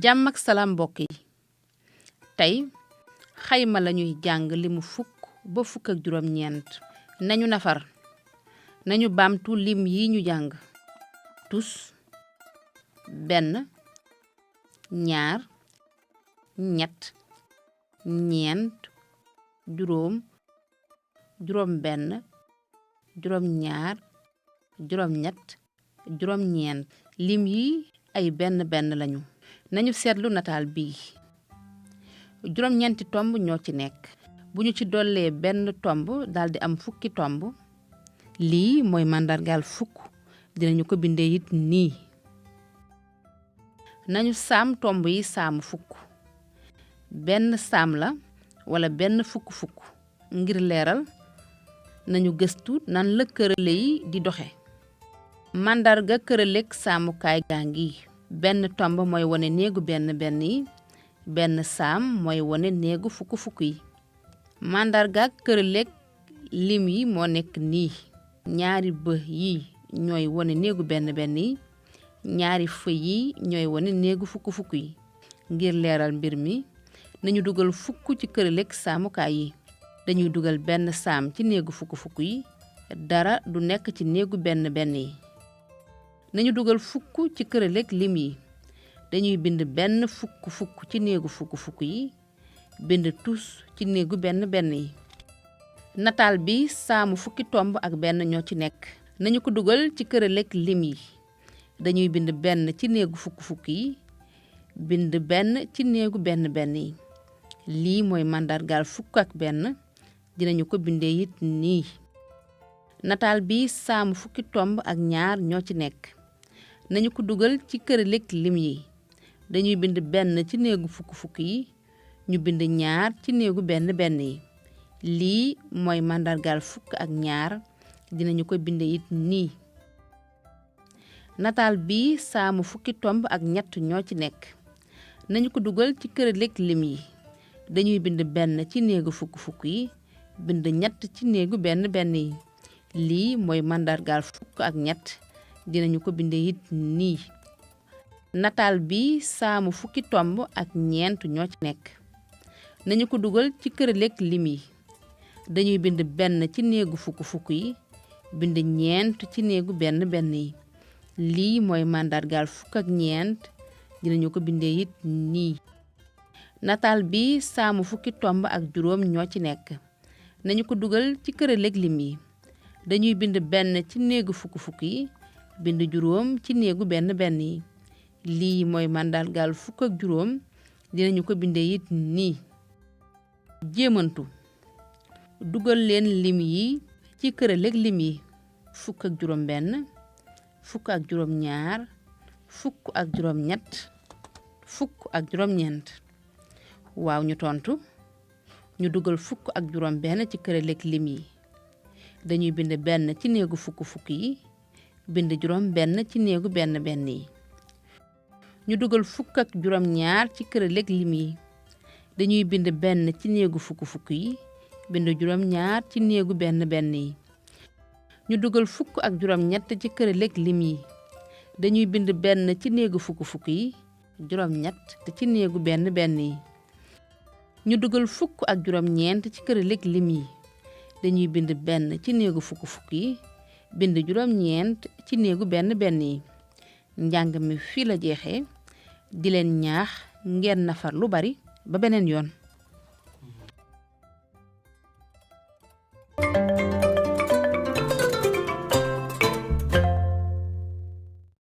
jàmm ak salaam mbokk yi tey xayma lañuy jàng limu fukk ba fukk ak juróom ñeent nañu nafar nañu baamtu lim yi ñu jàng tus benn ñaar ñett ñeent juróom juróom benn juróom ñaar juróom ñett juróom ñeent lim yi ay benn benn lañu nañu seetlu nataal bii juróom ñeenti tomb ñoo ci nekk bu ñu ci dollee benn tomb daldi am fukki tomb lii mooy màndargaal fukk dinañu ko bindee it nii nañu saam tomb yi saamu fukk benn saam la wala benn fukk-fukk ngir leeral nañu gëstu nan la kërale yi di doxe màndarga këralek saamukaay gaa ngi benn tomb mooy wone néegu benn benn yi benn saam mooy wone néegu fukk-fukk yi màndarga këralek lim yi moo nekk nii ñaari bë yi ñooy wone néegu benn benn yi ñaari fë yi ñooy wone néegu fukk-fukk yi ngir leeral mbir mi nañu dugal fukk ci këralek saamukaay yi dañuy dugal benn saam ci néegu fukk-fukk yi dara du nekk ci néegu benn benn yi nañu dugal fukk ci këralek lim yi dañuy bind benn fukk-fukk ci néegu fukk-fukk yi bind tus ci néegu benn benn yi nataal bi saamu fukki tomb ak benn ñoo ci nekk nañu ko dugal ci këralek lim yi dañuy bind benn ci néegu fukk-fukk yi bind benn ci néegu benn benn yi lii mooy màndargaal fukk ak benn dinañu ko bindee it nii nataal bi saamu fukki tomb ak ñaar ñoo ci nekk nañu ko dugal ci këralek lim yi dañuy bind benn ci néegu fukk-fukk yi ñu bind ñaar ci néegu benn benn yi lii mooy màndargaal fukk ak ñaar dinañu ko binde it nii nataal bi saamu fukki tomb ak ñett ñoo ci nekk nañu ko dugal ci këralek lim yi dañuy bind benn ci néegu fukk-fukk yi bind ñett ci néegu benn benn yi lii mooy màndargaal fukk ak ñett dinañu ko binde it nii nataal bi saamu fukki tomb ak ñeent ñoo ci nekk nañu ko dugal ci këralek lim yi dañuy bind benn ci néegu fukk-fukk yi bind ñeent ci néegu benn benn yi lii mooy màndargaal fukk ak ñeent dinañu ko bindee it nii nataal bi saamu fukki tomb ak juróom ñoo ci nekk nañu ko dugal ci këralek lim yi dañuy bind benn ci néegu fukk-fukk yi bind juróom ci néegu benn benn yi lii mooy màndargaal fukk ak juróom dinañu ko bindee it nii jéemantu dugal leen lim yi ci këralek lim yi fukk ak juróom benn fukk ak juróom ñaar fukk ak juróom ñett fukk ak juróom ñeent waaw ñu tontu ñu dugal fukk ak juróom benn ci këralek lim yi dañuy bind benn ci néegu fukk-fukk yi bind juróom benn ci néegu benn benn yi ñu dugal fukk ak juróom ñaar ci këralek lim yi dañuy bind benn ci néegu fukk-fukk yi bind juróom ñaar ci néegu benn benn yi ñu dugal fukk ak juróom ñett ci këralek lim yi dañuy bind benn ci néegu fukk-fukk yi juróom ñett ci néegu benn benn yi ñu dugal fukk ak juróom ñeent ci këralek lim yi dañuy bind benn ci néegu fukk-fukk yi bind juróom ñeent ci néegu benn benn yi njàng mi fii la jeexee di leen ñaax ngeen nafar lu bari ba beneen yoon